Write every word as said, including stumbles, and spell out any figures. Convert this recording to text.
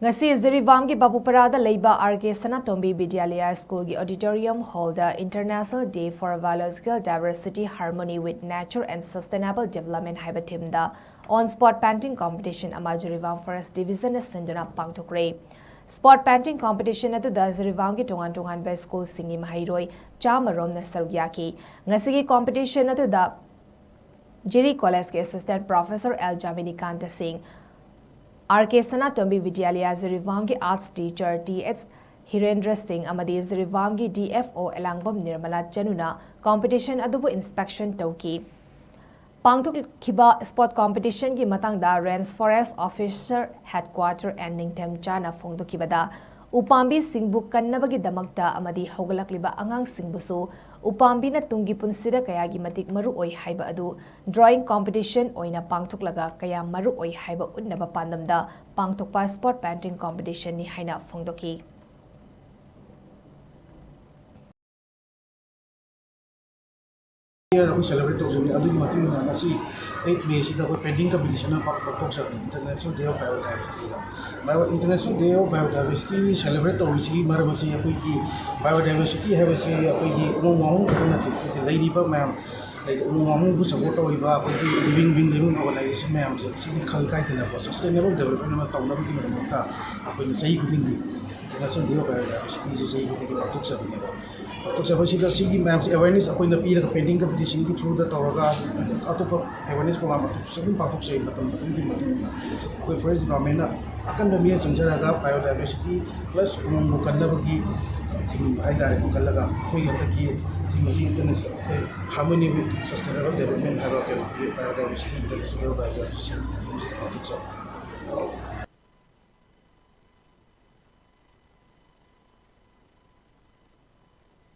ꯉꯁꯤ ꯖꯤꯔꯤꯕꯥꯝꯒꯤ ꯕꯥꯕꯨꯄꯔꯥꯗ ꯂꯩꯕ R K Sanatombi ꯕꯤꯗ꯭ꯌꯥꯂꯌꯥ ꯁ꯭ꯀꯨꯜꯒꯤ ꯑꯣꯗꯤꯇꯣꯔꯤꯌꯝ ꯍꯣꯜꯗ International Day for Biological Diversity, Harmony with Nature and Sustainable Development ꯍꯥꯏꯕ ꯊꯤꯝꯗ ꯑꯣꯟ ꯁ꯭ꯄꯣꯠ ꯄꯦꯟꯇꯤꯡ ꯀꯣꯝꯄꯤꯇꯤꯁꯟ ꯑꯃ ꯖꯤꯔꯤꯕꯥꯝ ꯐꯣꯔꯦꯁ꯭ꯠ ꯗꯤꯕꯤꯖꯟꯅ ꯁꯤꯟꯗꯨꯅ ꯄꯥꯡꯊꯣꯛꯈ꯭ꯔꯦ꯫ ꯁ꯭ꯄꯣꯠ ꯄꯦꯟꯇꯤꯡ ꯀꯣꯝꯄꯤꯇꯤꯁꯟ ꯑꯗꯨꯗ ꯖꯤꯔꯤꯕꯥꯝꯒꯤ ꯇꯣꯉꯥꯟ ꯇꯣꯉꯥꯟꯕ ꯁ꯭ꯀꯨꯜꯁꯤꯡꯒꯤ ꯃꯍꯩꯔꯣꯏ ꯆꯥꯝꯃ ꯔꯣꯝꯅ ꯁꯔꯨꯛ ꯌꯥꯈꯤ꯫ ꯉꯁꯤꯒꯤ ꯀꯣꯝꯄꯤꯇꯤꯁꯟ ꯑꯗꯨꯗ ꯖꯤꯔꯤ ꯀꯣꯂꯦꯖꯀꯤ assistant professor L Jaminikanta Singh, R K Sanatombi Vidyalaya ꯖꯤꯔꯤꯕꯥꯝꯒꯤ arts teacher T S Hirendra Singh ꯑꯃꯗꯤ ꯖꯤꯔꯤꯕꯥꯝꯒꯤ D F O Elangbam Nirmala ꯆꯅꯨꯅ ꯀꯣꯝꯄꯤꯇꯤꯁꯟ ꯑꯗꯨꯕꯨ ꯏꯟꯁꯄꯦꯛꯁꯟ ꯇꯧꯈꯤ꯫ ꯄꯥꯡꯊꯣꯛꯈꯤꯕ ꯁ꯭ꯄꯣꯠ ꯀꯣꯝꯄꯤꯇꯤꯁꯟꯒꯤ ꯃꯇꯥꯡꯗ range forest officer headquarter N ꯅꯤꯡꯊꯦꯝꯆꯥꯅ ꯐꯣꯡꯗꯣꯛꯈꯤꯕꯗ, ꯎꯄꯥꯝꯕꯤꯁꯤꯡꯕꯨ ꯀꯟꯅꯕꯒꯤꯗꯃꯛꯇ ꯑꯃꯗꯤ ꯍꯧꯒꯠꯂꯛꯂꯤꯕ ꯑꯉꯥꯡꯁꯤꯡꯕꯨꯁꯨ ꯎꯄꯥꯝꯕꯤꯅ ꯇꯨꯡꯒꯤ ꯄꯨꯟꯁꯤꯗ ꯀꯌꯥꯒꯤ ꯃꯇꯤꯛ ꯃꯔꯨ ꯑꯣꯏ ꯍꯥꯏꯕ ꯑꯗꯨ ꯗ꯭ꯔꯣꯌꯤꯡ ꯀꯣꯝꯄꯤꯇꯤꯁꯟ ꯑꯣꯏꯅ ꯄꯥꯡꯊꯣꯛꯂꯒ ꯀꯌꯥ ꯃꯔꯨ ꯑꯣꯏ ꯍꯥꯏꯕ ꯎꯠꯅꯕ ꯄꯥꯟꯗꯝꯗ ꯄꯥꯡꯊꯣꯛꯄ ꯁ꯭ꯄꯣꯠ ꯄꯦꯟꯇꯤꯡ ꯀꯣꯝꯄꯤꯇꯤꯁꯟꯅꯤ ꯍꯥꯏꯅ ꯐꯣꯡꯗꯣꯛꯈꯤ꯫ ꯌꯔ ꯑꯩꯈꯣꯏ ꯁꯦꯂꯦꯕ꯭ꯔꯦꯠ ꯇꯧꯖꯕꯅꯤ꯫ ꯑꯗꯨꯒꯤ ꯃꯇꯨꯡ ꯏꯟꯅ ꯉꯁꯤ ꯑꯩꯠ ꯃꯦꯁꯤꯗ ꯑꯩꯈꯣꯏ ꯄꯦꯟꯇꯤꯡ ꯀꯝꯄꯤꯇꯤꯁꯟ ꯑꯃ ꯄꯥꯡꯊꯣꯛꯆꯕꯅꯤ, ꯏꯟꯇꯔꯅꯦꯁꯅꯦꯜ ꯗꯦ ꯑꯣꯐ ꯕꯥꯏꯑꯣꯗꯥꯏꯕꯔꯁꯤꯇꯤꯗ꯫ Bio international day of biodiversity celebrate ꯇꯧꯔꯤꯁꯤꯒꯤ ꯃꯔꯝ ꯑꯁꯤ ꯑꯩꯈꯣꯏꯒꯤ ꯕꯥꯏꯑꯣꯗꯥꯏꯕꯔꯁꯤꯇꯤ ꯍꯥꯏꯕꯁꯤ ꯑꯩꯈꯣꯏꯒꯤ ꯎꯃꯪ ꯋꯥꯃꯪ ꯈꯛꯇ ꯅꯠꯇꯦ, ꯑꯩꯈꯣꯏꯒꯤ ꯂꯩꯔꯤꯕ ꯃꯌꯥꯝ, ꯂꯩꯗ ꯎꯃꯪ ꯋꯥꯃꯪꯕꯨ ꯁꯞꯄꯣꯔꯠ ꯇꯧꯔꯤꯕ ꯑꯩꯈꯣꯏꯒꯤ ꯂꯤꯕꯤꯡ ꯕꯤꯡ ꯂꯤꯕꯤꯡ ꯑꯣꯔꯒꯅꯥꯏꯖꯦꯁꯟ ꯃꯌꯥꯝꯁꯦ ꯁꯤꯒꯤ ꯈꯜ ꯀꯥꯏꯗꯅꯀꯣ ꯁꯁꯇꯦꯅꯦꯕꯜ ꯗꯦꯕꯂꯞꯃꯦꯟ ꯑꯃ ꯇꯧꯅꯕꯒꯤ ꯃꯇꯝꯗ ꯑꯩꯈꯣꯏꯅ ꯆꯍꯤ ꯈꯨꯗꯤꯡꯒꯤ ꯏꯟꯇꯔꯅꯦꯁꯅꯦꯜ ꯗꯦ ꯑꯣꯐ ꯕꯥꯏꯑꯣꯗꯥꯏꯕꯔꯁꯤꯇꯤꯁꯦ ꯆꯍꯤ ꯈꯨꯗꯤꯡꯒꯤ ꯄꯥꯡꯊꯣꯛꯆꯕꯅꯦꯕ꯫ ꯄꯥꯡꯊꯣꯛꯆꯕꯁꯤꯗ ꯁꯤꯒꯤ ꯃꯌꯥꯝꯁꯦ ꯑꯦꯋꯦꯔꯅꯦꯁ ꯑꯩꯈꯣꯏꯅ ꯄꯤꯔꯒ ꯄꯦꯟꯇꯤꯡ ꯀꯝꯄꯤꯇꯤꯁꯟꯒꯤ ꯊ꯭ꯔꯨꯗ ꯇꯧꯔꯒ ꯑꯇꯣꯞꯄ ꯑꯦꯋꯦꯔꯅꯦꯁ ꯄ꯭ꯔꯣꯒ꯭ꯔꯥꯝ ꯑꯇꯣꯞꯄꯁꯨ ꯑꯗꯨꯝ ꯄꯥꯡꯊꯣꯛꯆꯩ꯫ ꯃꯇꯝ ꯃꯇꯝꯒꯤ ꯃꯇꯨꯡ ꯏꯟꯅ ꯑꯩꯈꯣꯏ ꯐꯣꯔꯦꯁ꯭ꯠ ꯗꯤꯄꯥꯔꯠꯃꯦꯟꯅ ꯑꯀꯟꯕ ꯃꯤꯠꯌꯦꯡ ꯆꯪꯖꯔꯒ ꯕꯥꯏꯑꯣꯗꯥꯏꯕꯔꯁꯤꯇꯤ ꯄ꯭ꯂꯁ ꯎꯃꯪꯕꯨ ꯀꯟꯅꯕꯒꯤ ꯊꯤꯝ ꯍꯥꯏꯇꯥꯔꯦ ꯄꯨꯈꯠꯂꯒ ꯑꯩꯈꯣꯏꯒꯤ ꯍꯟꯗꯛꯀꯤ ꯊꯤꯝ ꯑꯁꯤ ꯏꯟꯇꯔꯅꯦꯁꯅꯦꯜ ꯑꯩꯈꯣꯏ Harmony with Sustainable Development ꯍꯥꯏꯕ ꯀꯩꯅꯣꯒꯤ ꯕꯥꯏꯑꯣꯗꯥꯏꯕꯔꯁꯤꯇꯤ ꯏꯟꯇꯔꯅꯦꯁꯅꯦꯜ ꯕꯥꯏꯑꯣꯗꯥꯏꯕꯔꯁꯤꯇꯤ ꯄꯥꯡꯊꯣꯛꯆꯕꯅꯤ꯫